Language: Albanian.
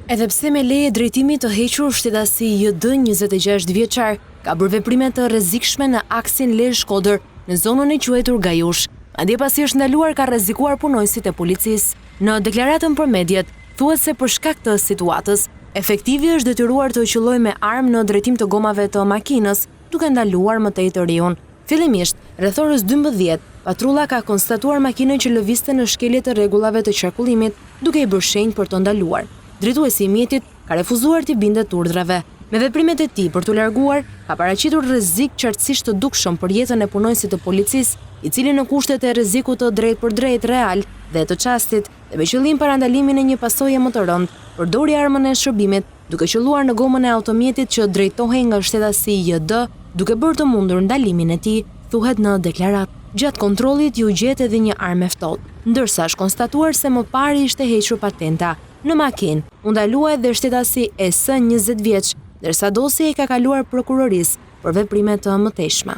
Edhe pse me leje drejtimi të hequr shtetasi JD 26 vjeçar ka bërë veprime të rrezikshme në aksin Lezhë-Shkodër në zonën e quajtur Gajush. Madje pasi është ndaluar ka rrezikuar punonjësit e policisë. Në deklaratën për mediet, thuhet se për shkak të situatës, efektivi është detyruar të qëllojë me armë në drejtim të gomave të makinës, duke ndaluar më tej të riun. Fillimisht, rreth orës 12, patrulla ka konstatuar makinën që lëvizte në shkelje të rregullave të qarkullimit, duke i bërë shenjë për të ndaluar. Drejtuesi i mjetit ka refuzuar t'i bindet urdhrave. Me veprimet e tij për t'u larguar, ka paraqitur rrezik qartësisht të dukshëm për jetën e punonjësit të policisë, i cili në kushtet e rrezikut të drejtpërdrejtë real dhe të çastit, dhe me qëllim parandalimin e një pasoje më të rëndë, përdori armën e shërbimit, duke qëlluar në gomën e automjetit që drejtohej nga shtetasi JD, duke bërë të mundur ndalimin e tij, thuhet në deklaratë. Gjatë kontrollit iu gjet edhe një armë e ftohtë, ndërsa është konstatuar se më parë i ishte hequr patenta. Në makinë, u ndalua edhe shtetasi ES 20 vjeç, ndërsa dosja i ka kaluar prokurorisë për veprime të mëtejshme.